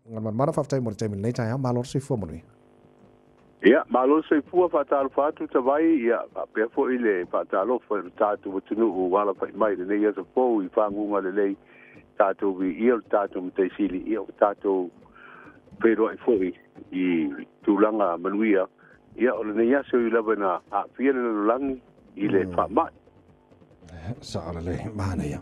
Galumalemana faafetai mo le taimi i lenei taeao. Malo le soifua manuia. Ia, malo le soifua, faatalofa atu Tavai, ia, faapea foi le faatalofa i lo tatou atunuu ua alafai mai i lenei aso fou i faguga lelei, tatou viia lo tatou Matai Sili, ia ua tatou feiloai foi i tulaga manuia, ia, o lenei aso e ui lava ina aafia le lalolagi i le faamai. Sao lelei, manaia.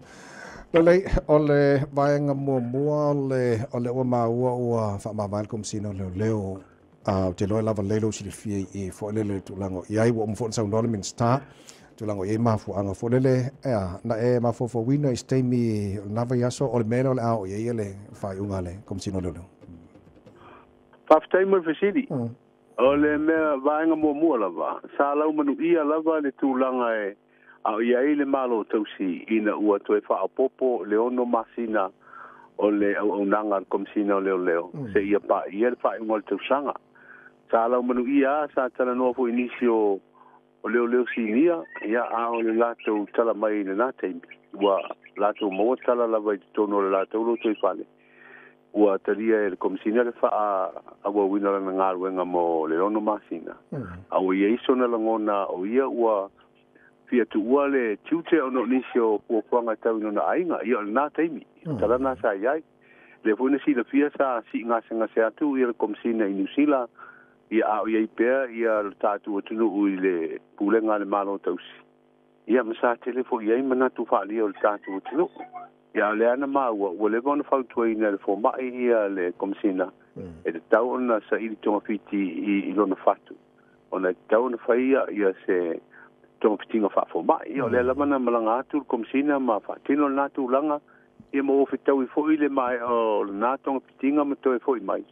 Lelei, o le vaega muamua o le ua maua ua faamavae le Komesina o Leoleo. Ou te iloa e lava lelei lou silafia i foi lele le tulaga o i ai, ua uma foi ona saunoa le Minisita, tulaga o i ai mafuaaga foi lele, ea, na e mafaufauina i se taimi o lena vaiaso, o le mea lea o le a oo i ai le faaiuga a le Komesina o Leoleo? Faafetai mo le fesili. O le mea vaega muamua lava, sa laumanuia lava le tulaga e a o i ai le Malo tausi ina ua toe faaopoopo le 6 masina o le auaunaga a le Komesina o Leoleo seia paia le faaiuga o le tausaga. Sa laumanuia sa talanoa foi i nisi o leoleo sinia, ia, a o le latou tala mai i lena taimi, ua latou maua tala lava i totonu o le latou lotoifale, ua talia e le Komesina le faaauauina o lana galuega mo le 6 masina. A ua i ai sona lagona o ia ua fia tuua le tiute ona o nisi o fuafuaga e tau i lona aiga, ia o lena taimi, tala na sa i ai. Lea foi na silafia sa siigasegase atu ia le Komesina i Niu Sila, ia a o i ai pea ia le tatou atunuu i le pulega a le Malo tausi. Ia ma sa tele foi i ai manatu faaalia o le tatou atunuu. Ia o lea na maua, ua leva ona fautuaina e le fomai ia le Komesina, e tatau ona saili togafiti i lona fatu, ona e tatau ona faia ia se togafitiga faafomai. Ia o lea lava na malaga atu le Komesina ma faatino lena tulaga, ia ma ua fetaui foi le maea o lena togafitiga ma toe foi mai.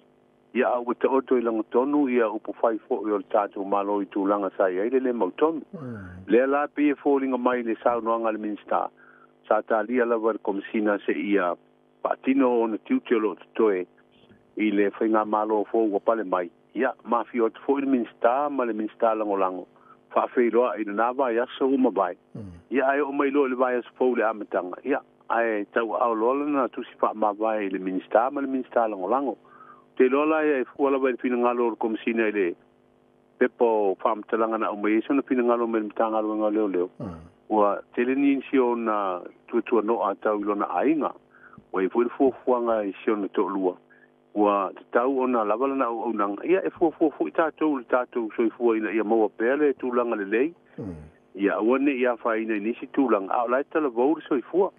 Ia a ua taoto i lagatonu ia upufai foi o le tatou Malo i tulaga sa i ai le lē mautonu. Lea la pei e foliga mai le saunoaga a le Minisita, sa talia lava e le Komesina seia faatino ona tiute o loo totoe i le faigamalo fou ua pale mai. Ia ma afio atu foi le Minisita ma le Minisita Lagolago faafeiloai i lena vaiaso ua mavae. Ia ae oo mai loa i le vaiaso fou i le amataga, ia ae tauaao loa lana tusi faamavae i le Minisita ma le Minisita Lagolago. Te iloa la ia e fua lava i le finagalo o le Komesina i le pepa o faamatalaga na aumai ai sona finagalo mai le Matagaluega o Leoleo. Ua tele nisi ona tuatuanoa tau i lona aiga, ua i ai foi le fuafuaga i si ona toalua, ua tatau ona lava lana auaunaga. Ia e fuafua foi tatou i le tatou soifua ina ia maua pea le tulaga lelei, ia aua ne i afaina i nisi tulaga, a o la e talavou le soifua.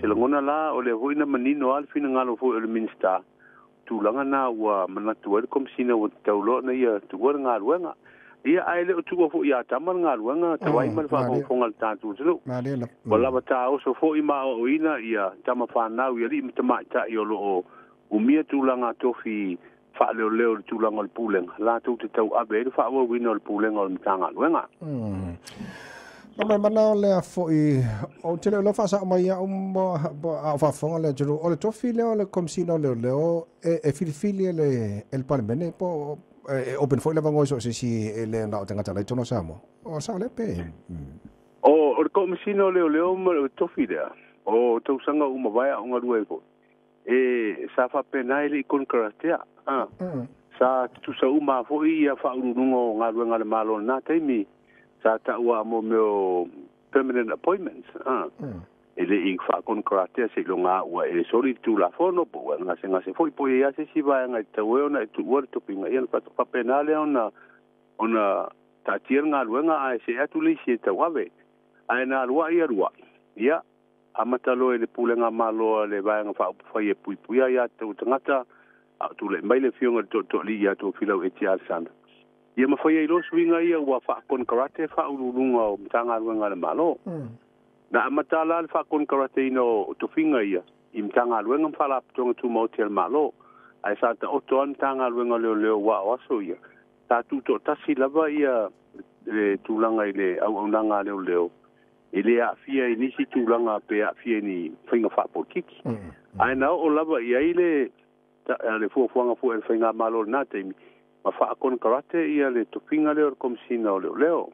Te lagona la o lea foi na manino lava le finagalo foi o le Minisita, tulaga na ua manatu ai le Komesina ua tatau loa ona ia tuua le galuega. Ia ae le o tuua foi ia tama le galuega, Tavai ma le faafogafoga a le tatou atunuu. Ua lava taoso foi ma aoaoina ia tama fanau i alii ma tamaitai o loo umia tulaga tofi faaleoleo i le tulaga o le pulega, latou te tauave ai le faaauauina o le pulega o le Matagaluega. Mana o lea foi, ou te le o iloa faasao mai au a o faafofoga le atunuu, o le tofi lea o le Komesina o Leoleo e filifili e le Palemene po e open foi le avanoa i so o se isi e le na o tagata la i totonu o Samoa. O sao lea pe? O le Komesina o Leoleo ma le tofi lea, o tausaga ua mavae a o galue ai foi, e sa faapena e le i konekaratea. Sa tutusa uma foi ia faauluuluga o galuega a le Malo i lena taimi, sa taua mo mea o permanent appointments. E le i faakonekaratea seiloga ua e soli le Tulafono po ua e gasegase foi po o i ai lava se isi vaega e tatau ai ona e tuua le tofiga. Ia ona faapena lea ona taatia le galuega ae see atu le isi e tauave. Ae na alu ai alu ai, ia amata loa i le pulega malo a le Vaega Faaupufai e Puipuia Aia Tatau a Tagata, a o tulai mai le afioga i le Tootooalii ia Tofilau Eti Alesana. Ia ma fai ai loa suiga ia ua faakonekarate faauluuluga o Matagaluega a le Malo. Na amata la le faakonekarateina o tofiga ia i Matagaluega ma Faalapotopotoga Tumaoti a le Malo, ae sa taoto lava le Matagaluega o Leoleo aua o aso ia, sa tutoatasi lava ia le tulaga i le auaunaga a leoleo, e le aafia i nisi tulaga pe aafia i ni faiga faapolokiki. Ae na oo lava i ai le fuafuaga foi a le faigamalo i lena taimi, ma faakonekarate ia le tofiga lea o le Komesina o Leoleo.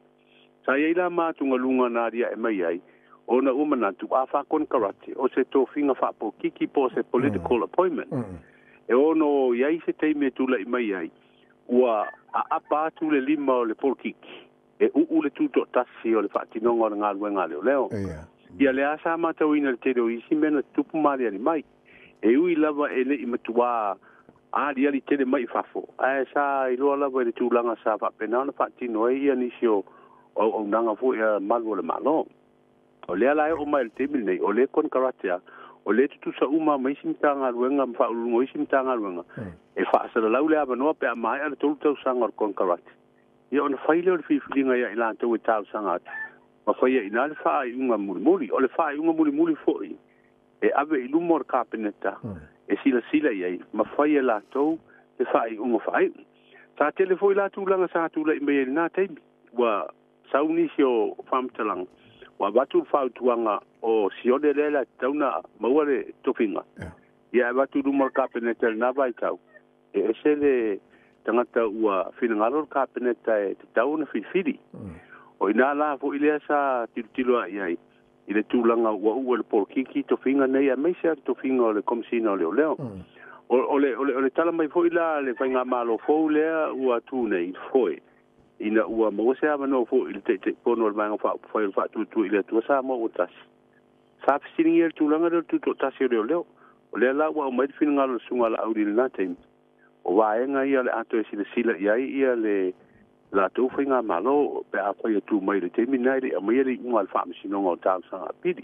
Sa i ai la ma atugaluga na aliae mai ai, ona ua manatu a faakonekarate o se tofiga faapolokiki po o se political appointment. E ono iai se taimi e tula'i mai ai ua aapa atu le lima o le polokiki e uu le tuto'atasi o le fa'atinoga o le galuega a leoleo. Ia le asa matauina le tele o isi mea na tutupu maliali mai e ui lava e le'i matuā aliali tele mai i fafo, ae sa iloa lava i le tulaga sa fa'apena ona fa'atino ai ia nisi o auaunaga fo'i a malu o le Malo. O lea la e oo mai i le taimi lenei, o lē konekarate a o lē tutusa uma ma isi matagaluega ma fa'auluuluga o isi matagaluega e fa'asalalau le avanoa pe a mae'a le 3 tausaga o le konekarate. Ia ona fai lea o le filifiliga ia i latou e talosaga atu ma faia i ina le fa'aiuga mulimuli. O le fa'aiuga mulimuli fo'i e ave i luma o le Kapeneta e silasila i ai ma fai e latou le fa'aiuga fa'ai'u. Sa tele fo'i la tulaga sa tula'i mai ai lenā taimi ua sau nisi o fa'amatalaga ua avatu le fautuaga o sione lea le tauna maua le tofiga. Ia avatu i luma o le Kapeneta i lenā vaitau e ese le tagata ua finagalo le Kapeneta e tatau ona filifili. O ina la fo'i lea sa tilotilo a'i ai i le tulaga ua ua le polokiki tofiga nei aemaise a le tofiga o le Komesina o Leoleo. O le tala mai fo'i la le faigamalo fou lea ua tu nei foe ina ua maua se avanoa fo'i i le Taitaifono o le Vaega Faaupufai o le Faatuatua i le Atua Samoa ua tasi. Sa fesiligia le tulaga lea o le tuto'atasi o leoleo. O lea la ua aumai le finagalo o le susuga La'auli i lenā taimi o vaega ia o le ato e silasila i ai ia le latou faigamalo pe afai e tu mai i le taimi lena e le'i aumaia le i'uga a le Faamasinoga o Talosaga Apili.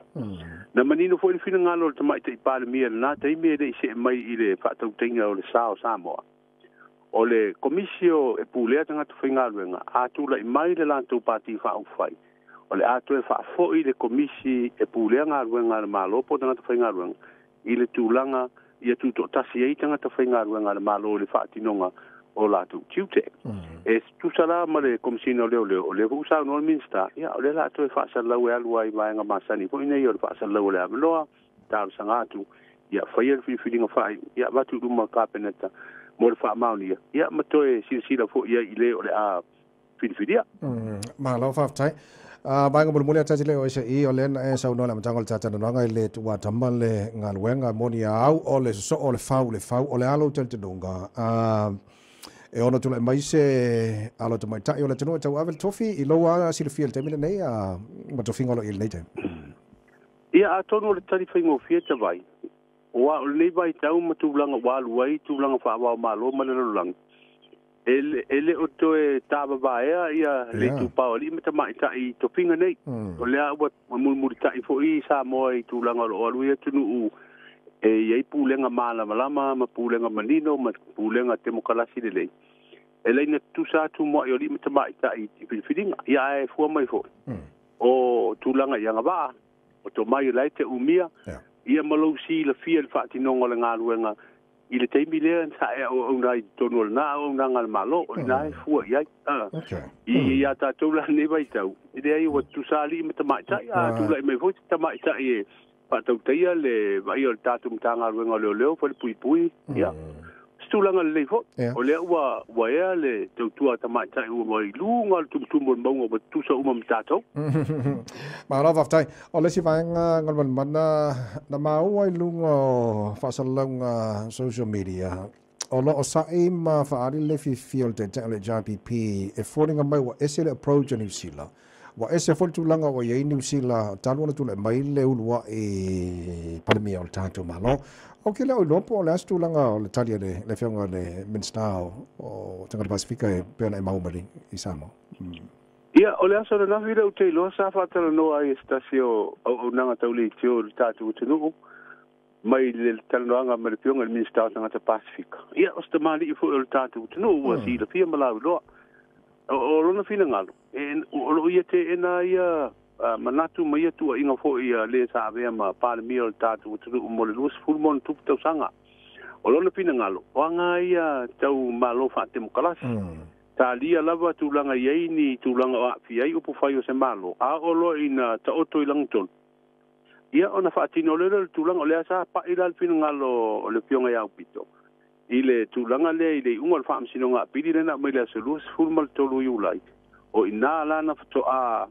Na manino fo'i le finagalo o le Tamaita'i Palemia i lenā taimi e le'i se'e mai i le fa'atautaiga o le sa o Samoa. O le komisi o e pulea tagata faigaluega a tula'i mai le latou pati faaupufai o le a toe fa'afo'i le komisi e pulea galuega a le Malo po o tagata faigaluega i le tulaga ia tuto'atasi ai tagata faigaluega a le Malo i le fa'atinoga o latou tiute. E tusa la ma le Komesina o Leoleo, o lea fo'i ua saunoa le Minisita, ia o lea la toe fa'asalalau e alu ai vaega masani fo'i nei o le fa'asalalau o le avanoa, talosaga atu, ia faia le filifiliga fa'ai'u, ia avatu i luma o le Kapeneta mo le fa'amaonia, ia ma toe silasila fo'i ai i lē o le a filifilia. Malo faafetai. Vaega mulimuli a tasi le o SAE o lea na e saunoa le amataga o le tatalanoaga i le tuuatama le galuega moni au o le soso'o o le fau le fau o le alo talitonuga e ono tula'i mai se alo tamaita'i o le atunuu e tauave le tofi i lou a silafia i le taimi lenei ma tofiga o lo o i lenei taimi. Ia atonu o le tali faigofie tavai ua o lenei vaitau ma tulaga ua alu ai tulaga fa'avaomalo ma le lalolagi e le o toe tāvavaea ia le itupā o ali'i ma tamaita'i i tofiga nei. O lea ua mulimulita'i fo'i Samoa i tulaga o lo'o alu ai atunu'u e iai pulega malamalama ma pulega manino ma pulega temokalasi lelei. E laina tutusa atu moa'i o ali'i ma tamaita'i i filifiliga. Ia ae fua mai fo'i o tulaga i agava'a o tomai o la e te umia ia ma lou silafia i le fa'atinoga o le galuega i le taimi lea sa e auaunaina ai i totonu o lenā auaunaga a le Malo, o lenā e fua i ai. I iā tatou la lenei vaitau, e leai ua tutusa ali'i ma tamaita'i, a tula'i mai foi se tamaita'i e fa'atautaia le va'aia o le tatou Matagaluega o Leoleo Falepuipui, ia se tulaga lelei fo'i. O lea ua ea le tautua a tamaita'i ua mai luga o le tumutumu o le mauga ua tutusa uma ma tatou. Malo faafetai. O le isi vaega Galumalemana na maua i luga o fa'asalalauga social media o lo'o sa'i ma fa'aali le fiafia o le Taitai o le HRPP e foliga mai ua ese le approach a Niu Sila. Ua ese foi le tulaga ua iai Niu Sila talu ona tula'i mai le ulua'i Palemia o le tatou Malo. O ke le o iloa po o le a se tulaga o le tali a le afioga i le Minisita o Tagata Pasefika e pei ona e maua mai i Samoa. Ia, o le aso ananafi lea ou te iloa sa fa'atalanoa ai e se tasi o auaunaga tauleitio i le tatou atunuu mai le talanoaga ma le afioga i le Minisita o Tagata Pasefika. Ia, o se tamali'i fo'i o le tatou atunuu ua silafia ma lauiloa. O lona finagalo, o lo'o ia te'ena ia manatu ma ia tu'ua'iga fo'i a lē sa avea ma Palemia o le tatou atunuu mo le 20 ma ona tupu tausaga. O lona finagalo, o aga ia tau malo fa'atemokalasi. Talia lava tulaga i ai ni tulaga o a'afia ai upufai o se malo, a oo loa ina ta'oto i lagotonu, ia ona fa'atino lea o le tulaga. O lea sa pa'i la le finagalo o le afioga ia Aupito i le tulaga lea i le i'uga o le Faamasinoga Apili lea na aumai le aso 23 Iulai, o inā la na fato'a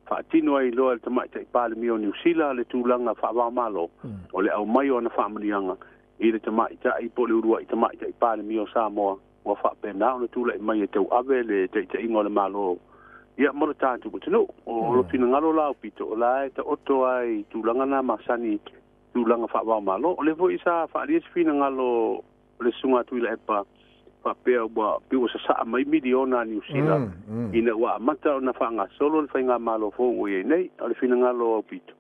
fa'atino ai loa e le Tamaita'i Palemia o Niu Sila le tulaga fa'avaomalo o le aumai o ana fa'amanuiaga I le tamaʻitaʻi po o le uluaʻi tamaʻitaʻi Palemia o Samoa ua faapena ona tulaʻi mai e tauave le taʻitaʻiga o le Mālō ia mo le tatou atunuu. O lo finagalo la aupito o la e taoto ai tulaga na masani tulaga faavaomalo. O le foʻi sa faaalia se finagalo o le susuga atu i la epa faapea ua piu ua sasaa mai miliona a Niusila ina ua amata ona faagasolo le faigamalo fou ua iai nei. O le finagalo aupito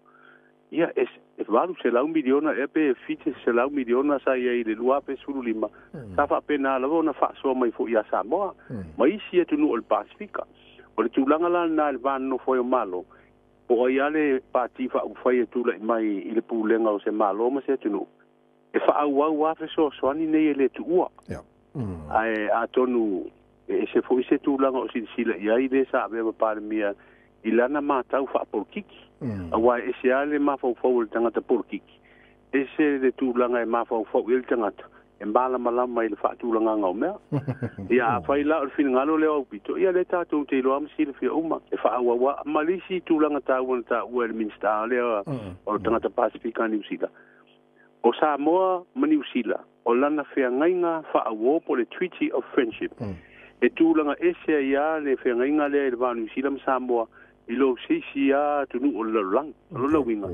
ia e 800 miliona ea pe 700 miliona sa iai i le 2015 sa faapena lava ona faasoa mai foʻi iā Samoa ma isi atunuu o le Pasifika. O le tulaga la lenā i le vanonofo ai o Malo po o ai a le pati faaupufai e tulaʻi mai i le pulega o se Malo ma se atunuu e faaauau a fesoasoani nei e lē tuua. Ae atonu e ese foʻi se tulaga o silasila i ai lē sa avea ma Palemia i lana matau faapolokiki auā e ese a le mafaufau o le tagata polokiki ese le tulaga e mafaufau i ai le tagata e malamalama i le faatulagaga o mea. Ia afai la o le finagalo lea o aupito ia lea tatou te iloa ma silafia uma e faaauauā ma le isi tulaga taua na taua e le Minisita lea o le tagata Pasifika a Niusila. O Samoa ma Niusila o lana feagaiga faauō po o le Treaty of Friendship e tulaga ese ai a le feagaiga lea i le va o Niusila ma Samoa i lo se isi a atunuu o le lalolagi. O lona uiga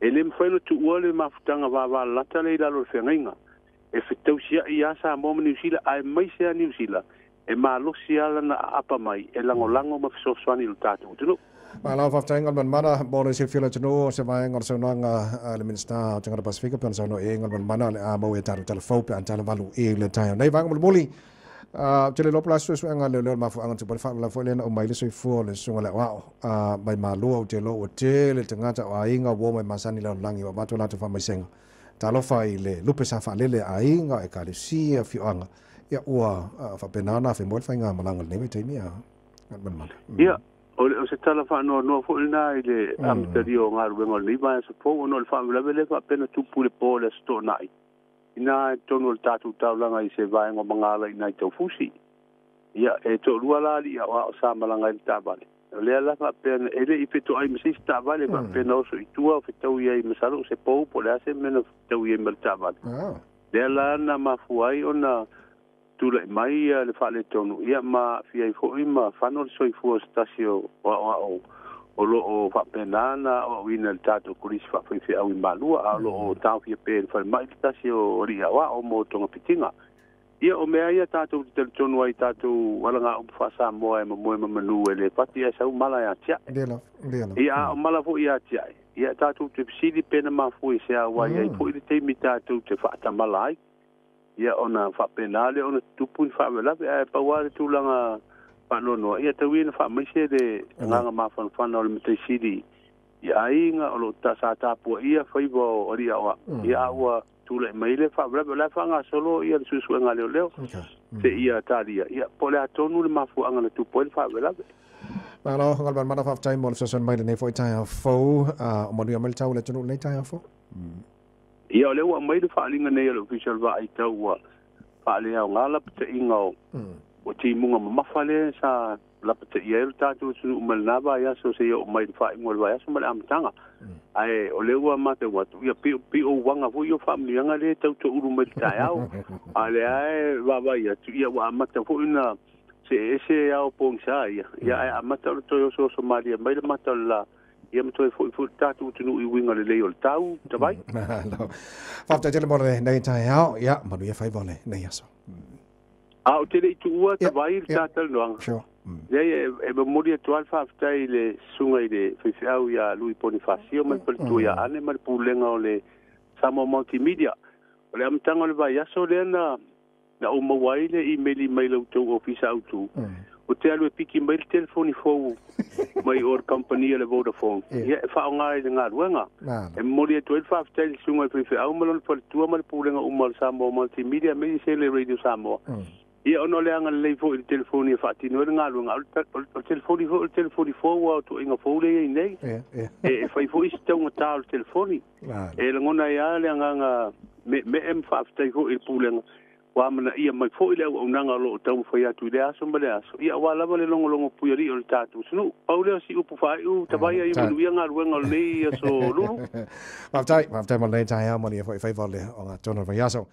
e lē mafai ona tuua le mafutaga vavalalata lea i lalo o le feagaiga e fetausiaʻi a Samoa ma Niusila ae maise a Niusila e malosi a lana aapa mai e lagolago ma fesoasoani i lo tatou atunuu. Malo faafetai Galumalemana mo le silafia o le atunuu o se vaega o le saunoaga a le Minisita o Tagata Pasifika pe ona saunoa i ai Galumalemana le a maua i a tatou talafou pe a talavalu i le taeao nei. Vaega mulimuli ou te le iloa po o le a se suesuega a leoleo i le mafuaaga na tupu ai le faalavelave foi lea na uma ai le soifua o le susuga i le aoao mai Malua. Ou te iloa ua tele tagata o aiga ua o mai masani i le lalolagi ua avatu a latou faamaisega. Talofa i le lupe sa faalele a aiga, ekalesia, afioaga, ia ua faapena ona afe moe le faigamalaga i lenei vaitaimi a Galumalemana. Ia, o se tala faanoanoa foʻi lenā i le amatalia o galuega o lenei vaiaso fou ona o le faalavelave lea faapea na tupu i le po o le Aso Toonai inā i totonu o le tatou taulaga i se vaega o Magala i nai Taufusi. Ia, e toalua la alii aoao sa malaga ai le taavale. O lea la faapea e leʻi fetoai ma se isi taavale faapea na oso i tua o fetaui ai masalo o se pou po o le a se mea na fetaui ai ma le taavale. Lea la na mafua ai ona tulaʻi mai le faaletonu ia ma aafia ai foʻi ma fano le soifua o se tasi o aoao o loo faapena na aoaoina i le tatou kolisi faafaifeau i Malua a o loo taofia pea i le falemai le tasi o alii aoao mo togafitiga. Ia o mea ia tatou te talitonu ai tatou alagaupu faa-Samoa e mamoe ma manū e lē fati ae sau mala e atiaʻe. Ia a o mala foʻi atiaʻe ia tatou te fesili pe na mafua i se auai ai foʻi le taimi tatou te faatamala ai. Ia ona faapena lea ona tutupu ni faalavelave ae pau lava le tulaga faanoanoa ia tau ia na faamaise le agaga mafanafana o le mataisili i aiga o loo sa tapuaʻia faiva o alii aoao. Ia a ua tulaʻi mai le faalavelave o la e faagasolo ia le suesuega a leoleo seia talia ia po o le atonu le mafuaaga na tupu ai le faalavelave. Malo Galumalemana, faafetai mo le fesoasoani mai lenei foʻi taeao fou. O manuia mai le tau o le atunuu lenei taeao fou. Ia o lea ua aumai le faaaliga nei a le Ofisa o le Vaai Tau ua faaleaogā lapataʻiga o timuga mamafa lea sa lapataʻia ai lo tatou atunuu mai lenā vaiaso seia oo mai le faaiuga o le vaiaso ma le amataga. Ae o lea ua matau atu ia pio uaga foʻi o faamanuiaga lea tau toulu mai le taeao a o lea e vaavaai atu ia ua amata foʻi na see ese ao pogisā ia ia ae amata o le toe osooso malie mai le mata o le lā ia ma toe foʻi foʻi le tatou atunuu i uiga lelei o le tau tavai. Malo. Faafetai tele mo lenei taeao, ia manuia faiva o lenei aso. A ou te le i tuua tavai i le tatalanoaga. Leai e momoli atu lava le faafetai i le susuga i le faifeau iā Lui Ponifasio ma le faletua iā Ane ma le pulega o le Samoa Multimedia. O le amataga o le vaiaso lea na ou maua ai le imeli mai la outou ofisa autū o te alu e piki mai le telefoni fou mai o le kamupani a le Vodafone ia e faaaoga i le galuega. E momoli atu ai le faafetai i le susuga i le faifeau ma lona faletua ma le pulega uma o le Samoa Multimedia aemaise le Radio Samoa. Ia ona o le agalelei foʻi i le telefoni e faatino ai le galuega. O le telefoni foi o le telefoni fou lava o tuuaiga fou lea e i ai nei. E fai foʻi se taugatā o le telefoni. E lagona ai lava le agaga meemee ma faafetai foʻi i le pulega Ua amanaia mai foi le auaunaga o loo taumafai atu i le aso ma le aso, ia auā lava le logologo puialii o le tatou atunuu. Pau lea o si upu faaiu tavaia ia manuia galuega o lenei aso Lulu. Faafetai, faafetai mo lenei taeao, manuia foi faiva o le ogatotonu o le vaiaso.